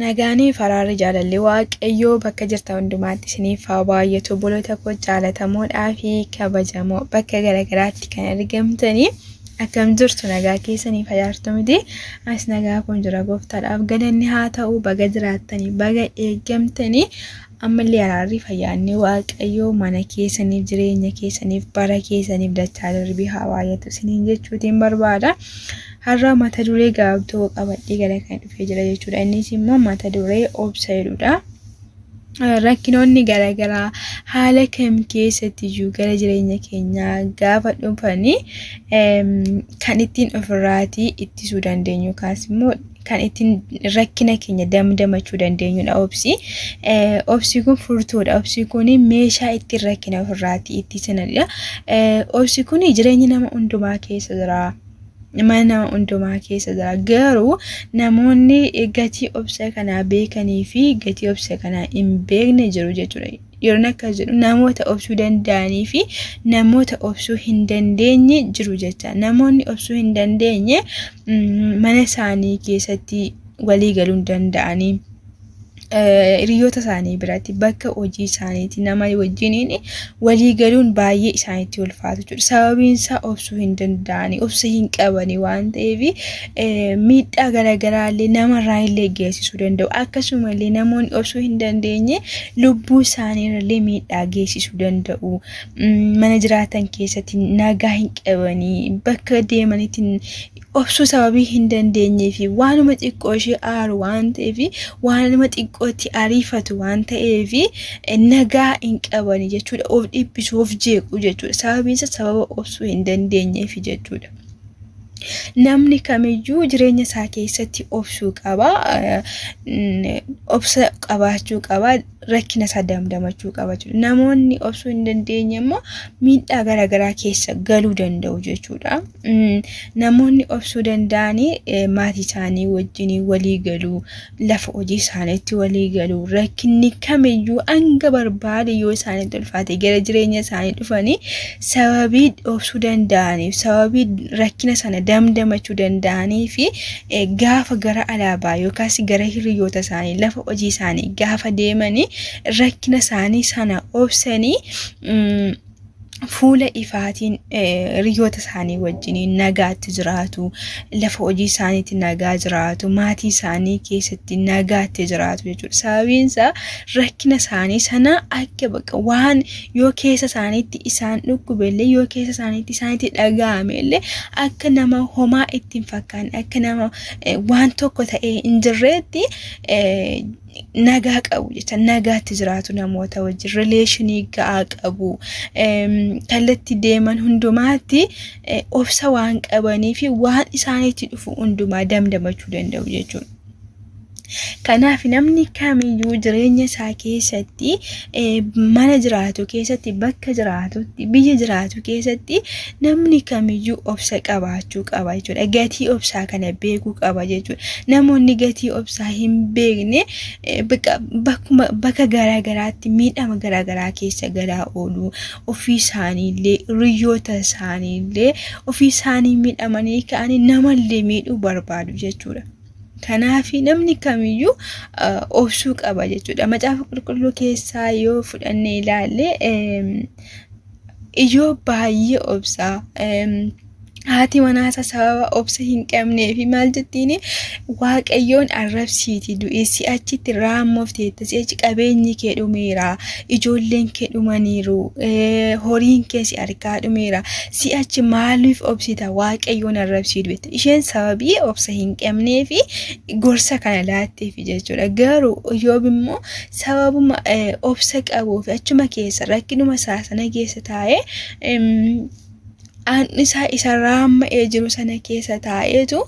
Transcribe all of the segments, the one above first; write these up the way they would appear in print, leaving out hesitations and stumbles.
Nagaanii fi araarri jaalalli Waaqayyoo bakka jirtan hundumaatti isiniif haa baay'atu. Obboloota koo jaalatamoodhaa fi kabajamoo bakka garaagaraatti kan argamtanii akkam jirtu nagaa keessanii fayyaartu miti. As nagaa kun jira gooftaadhaaf galanni haa ta'u baga jiraattanii baga eeggamtanii ammallee araarri fayyaanni Waaqayyoo mana keessaniif jireenya keessaniif bara keessaniif dachaa darbii haa baay'atu isiniin jechuutiin barbaada. Har'a mata duree gabaabduu qabadhee gara kan dhufee jira jechuudha. Innis immoo mata duree obsa jedhudha. Rakkinoonni garaagaraa haala kam keessatti iyyuu gara jireenya keenyaa gaafa dhufanii kan ittiin ofirraatii ittisuu dandeenyu yookaas immoo kan ittiin rakkina keenya damdamachuu dandeenyudha obsi. Obsi kun furtuudha. Obsi kun meeshaa ittiin rakkina ofirraatii ittisanidha. Obsi kun jireenya nama hundumaa keessa jira. Mana nama hundumaa keessa jira. Garuu namoonni gatii obsa kanaa beekanii fi gatii obsa kanaa hin beekne jiru jechuudha. Yeroon akkas jedhu namoota obsuu danda'anii fi namoota obsuu hin dandeenye jiru jecha. Namoonni obsuu hin dandeenye mana isaanii keessatti walii galuu hin danda'anii. Hiriyoota isaanii biratti bakka hojii isaaniitti nama wajjiniin walii galuun baay'ee isaanitti ulfaata jechuudha. Sababiin isaa obsuu hin danda'anii, obsa hin qabanii waan ta'eef miidhaa garaagaraa illee namarraa illee geessisuu danda'u. Akkasuma illee namoonni obsuu hin dandeenye lubbuu isaanii irrallee miidhaa geessisuu danda'u. Mana jiraatan keessatti nagaa hin qabanii, bakka deemanitti obsuu sababii hin dandeenyee fi waanuma xiqqoo ishee aaru waan ta'eef waanuma xiqqootti ariifatu waan ta'eef nagaa hin qabani jechuudha. Of dhiphisu, of jeequ jechuudha. Sababiin isaa sababa obsuu hin dandeenyeef jechuudha. Namni kamiyyuu jireenya isaa keessatti obsuu qaba. Obsa qabaachuu qaba. Rakkina isaa damdamachuu qaba jechuudha. Namoonni obsuu hin dandeenye immoo miidhaa garaagaraa keessa galuu danda'u jechuudha. Namoonni obsuu danda'anii maatii isaanii wajjin walii galuu, lafa hojii isaaniitti walii galuu, rakkinni kamiyyuu hanga barbaade yoo isaanitti ulfaate gara jireenya isaanii dhufanii sababii obsuu danda'aniif, sababii rakkina sana damdamachuu danda'anii fi gaafa gara alaabaa yookaas gara hiriyoota isaanii lafa hojii isaanii gaafa deemanii rakkina isaanii sana obsanii fuula ifaatiin hiriyoota isaanii wajjin nagaatti jiraatu, lafa hojii isaaniitti nagaa jiraatu, maatii isaanii keessatti nagaatti jiraatu jechuudha. Sababiin isaa rakkina isaanii sana akka bakka waan yoo keessa isaaniitti isaan dhukkube illee yoo keessa isaaniitti isaanitti dhaga'ame illee akka nama homaa itti hin fakkaanne akka nama waan tokko ta'ee hin jirreetti nagaa qabu jecha nagaatti jiraatu namoota wajjin rileeshinii ga'aa qabu kallattii deeman hundumaatti obsa waan qabanii fi waan isaanitti dhufu hundumaa damdamachuu danda'u jechuudha. Kanaaf namni kamiyyuu jireenya isaa keessatti mana jiraatu keessatti bakka jiraatutti biyya jiraatu keessatti namni kamiyyuu obsa qabaachuu qaba jechuudha. Gatii obsaa kana beekuu qaba jechuudha. Namoonni gatii obsaa hin beekne bakkuma bakka garaa garaatti miidhama garaa garaa keessa galaa oolu. Ofii isaaniillee hiriyoota isaaniillee ofii isaanii miidhamanii ka'anii namallee miidhuu barbaadu jechuudha. Kanaaf namni kamiyyuu obsuu qaba jechuudha. Macaafa qulqulluu keessaa yoo fudhannee ilaalle Iyyoob baay'ee obsaa. Haati manaasaa sababa obsa hin qabnee fi maal jettiin Waaqayyoon arrabsiiti du'e si'achitti raammoofteetta si'achi qabeenyi kee dhumeera ijoolleen kee dhumaniiru horiin kee si harkaa dhumeera si'achi maaliif obsita Waaqayyoon arrabsii du'e Isheen sababii obsa hin qabnee fi gorsa kana laatteef jechuudha. Garuu Iyyoob immoo sababuma obsa qabuu fi achuma keessa rakkinuma isaa sana keessa taa'ee isaa isa raamma'ee jiru sana keessa taa'eetu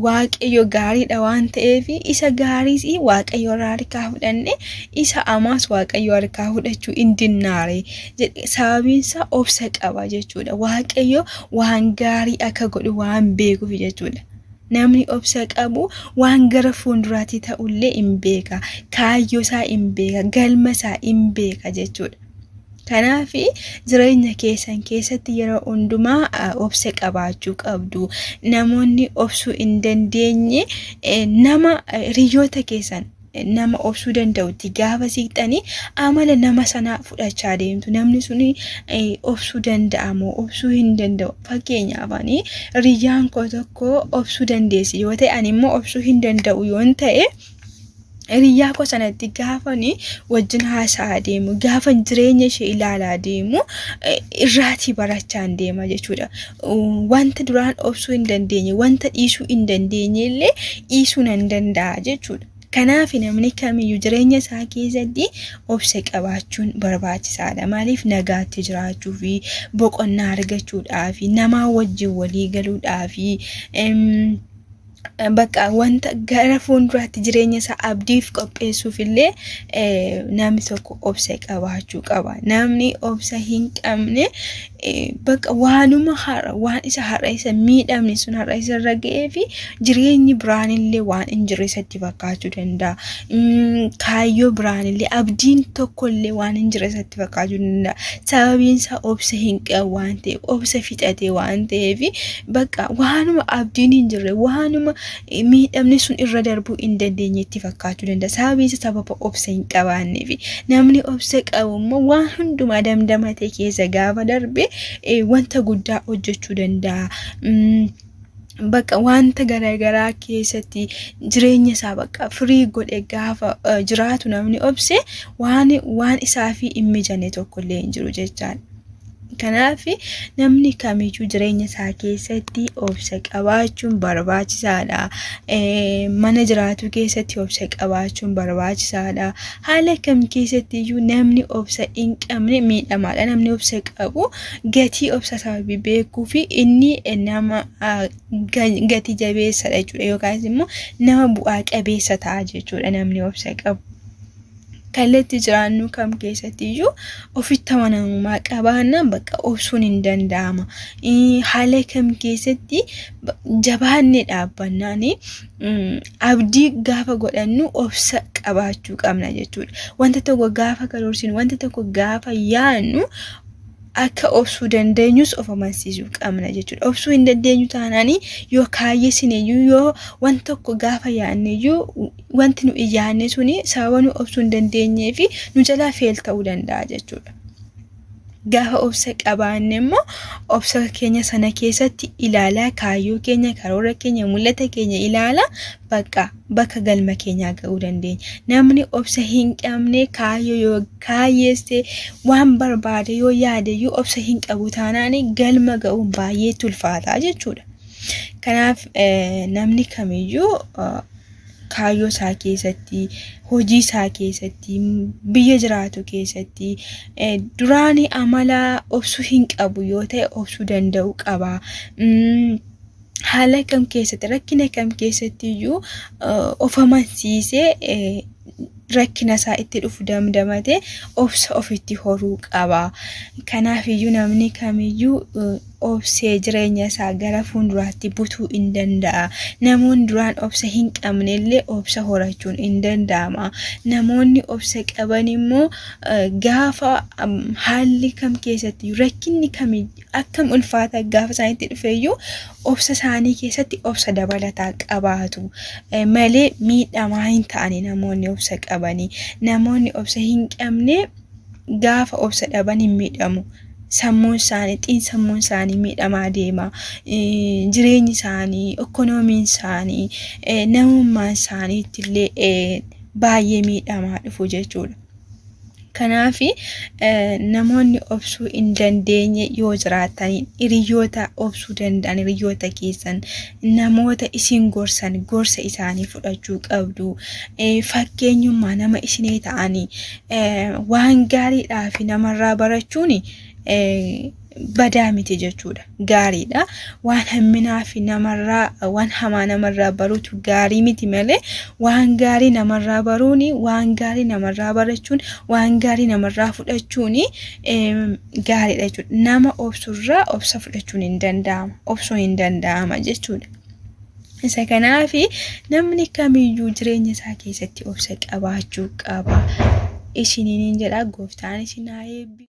Waaqayyo gaariidha waan ta'eef isa gaariis Waaqayyo irraa harkaa fudhanne isa amaas Waaqayyo harkaa fudhachuu hin dinnaare jedhe. Sababiin isaa obsa qaba jechuudha. Waaqayyo waan gaarii akka godhu waan beekuuf jechuudha. Namni obsa qabu waan gara fuulduraatti ta'ullee hin beeka. Kaayyoo isaa hin beeka. Galma isaa hin beeka jechuudha. Kanaaf jireenya keessan keessatti yeroo hundumaa obsa qabaachuu qabdu. Namoonni obsuu hin dandeenye nama hiriyoota keessan nama obsuu danda'utti gaafa siqxanii amala nama sanaa fudhachaa deemtu. Namni suni obsuu danda'a moo obsuu hin danda'u? Fakkeenyaaf ani hiriyyaan koo tokko obsuu dandeessi yoo ta'e, ani immoo obsuu hin danda'u yoon ta'e, hiriyyaa koo sanatti gaafani wajjin haasa'aa deemu, gaafan jireenya ishee ilaalaa deemu, irraatii barachaan deema jechuudha. Wanta duraan obsuu hin dandeenye, wanta dhiisuu hin dandeenye illee dhiisuu nan danda'a jechuudha. Kanaaf namni kamiyyuu jireenya isaa keessatti obsa qabaachuun barbaachisaadha. Maaliif? Nagaatti jiraachuu fi boqonnaa argachuudhaa fi namaa wajjin walii galuudhaa fi bakka wanta gara fuulduraatti jireenya isaa abdiif qopheessuuf illee namni tokko obsa qabaachuu qaba. Namni obsa hin qabne bakka waanuma har'a waan isa har'a isa miidhamni sun har'a isa irra ga'ee fi jireenyi biraan illee waan hin jirre isatti fakkaachuu danda'a. Kaayyoo biraan illee, abdiin tokko illee waan hin jirre isatti fakkaachuu danda'a. Sababiin isaa obsa hin qabu waan ta'eef, obsa fixate waan ta'eef, bakka waanuma abdiin hin jirre, waanuma miidhamni sun irra darbuu hin dandeenye itti fakkaachuu danda'a. Sababiin isaa sababa obsa hin qabaanneef. Namni obsa qabu immoo waan hundumaa damdamatee keessa gaafa darbe wanta guddaa hojjechuu danda'a. Bakka wanta garaagaraa keessatti jireenya isaa bakka firii godhe gaafa jiraatu, namni obse waan isaaf hin mijanne tokkollee hin jiru jechaadha. Kanaaf namni kamiyyuu jireenya isaa keessatti obsa qabaachuun barbaachisaadha. Mana jiraatu keessatti obsa qabaachuun barbaachisaadha. Haala kam keessatti iyyuu namni obsa hin qabne miidhamaadha. Namni obsa qabu gatii obsa sababii beekuu fi inni nama gati jabeessadha jechuudha. Yookaas immoo nama bu'aa qabeessa ta'a jechuudha namni obsa qabu. Kallattii jiraannu kam keessatti iyyuu ofitti amanamummaa qabaannaan bakka obsuun hin danda'ama. Haala kam keessatti jabaannee dhaabbannaan, abdii gaafa godhannu obsa qabaachuu qabna jechuudha. Wanta tokko gaafa karoorsinu, wanta tokko gaafa yaadnu, akka obsuu dandeenyus of amansiisuu qabna jechuudha. Obsuu hin dandeenyu taanaan, yoo kaayyessine iyyuu, yoo wanta tokko gaafa yaadne iyyuu, wanti nu yaadne suni sababa nu obsuu hin dandeenyee fi nu jalaa fail ta'uu danda'a jechuudha. Gaafa obsa qabaanne immoo obsa keenya sana keessatti ilaalaa kaayyoo keenya, karoora keenya, mul'ata keenya ilaalaa bakka bakka galma keenyaa ga'uu dandeenya. Namni obsa hin qabne kaayyoo yoo kaayyeesse, waan barbaade yoo yaade iyyuu, obsa hin qabu taanaan galma ga'uun baay'ee ulfaataa jechuudha. Kanaaf namni kamiyyuu kaayyoo isaa keessatti, hojii isaa keessatti, biyya jiraatu keessatti duraan amala obsuu hin qabu yoo ta'e obsuu danda'uu qaba. Haala kam keessatti, rakkina kam keessatti iyyuu of amansiisee rakkina isaa itti dhufu damdamatee obsa ofitti horuu qaba. Kanaafiyyuu namni kamiyyuu obsee jireenya isaa gara fuulduraatti butuu hin danda'a. Namoonni duraan obsa hin qabne illee obsa horachuun hin danda'ama. Namoonni obsa qaban immoo gaafa haalli kam keessatti, rakkinni kam akkam ulfaataa gaafa isaanitti dhufeyyuu, obsa isaanii keessatti obsa dabalataa qabaatu malee miidhamaa hin ta'ani namoonni obsa qabanii. Namoonni obsa hin qabne gaafa obsa dhaban hin miidhamu. Sammuun isaanii, xiinsammuun isaanii miidhamaa deema. Jireenyi isaanii, ikkonoomiin isaanii, namummaan isaaniitti illee baay'ee miidhamaa dhufu jechuudha. Kanaaf namoonni obsuu hin dandeenye yoo jiraatan, hiriyoota obsuu danda'an, hiriyoota keessan, namoota isin gorsan, gorsa isaanii fudhachuu qabdu. Fakkeenyummaa nama isinii ta'anii waan gaariidhaa fi namarraa barachuun badaa miti jechuudha. Gaariidha. Waan hamminaa fi namarraa, waan hamaa namarraa baruutu gaarii miti malee, waan gaarii namarraa baruun, waan gaarii namarraa barachuun, waan gaarii namarraa fudhachuun gaariidha jechuudha. Nama obsurraa obsa fudhachuun hin danda'ama. Obsuun hin danda'ama jechuudha. Isa kanaaf namni kamiyyuu jireenya isaa keessatti obsa qabaachuu qaba. Isiniin jedha, gooftaan isin haa eebbisu.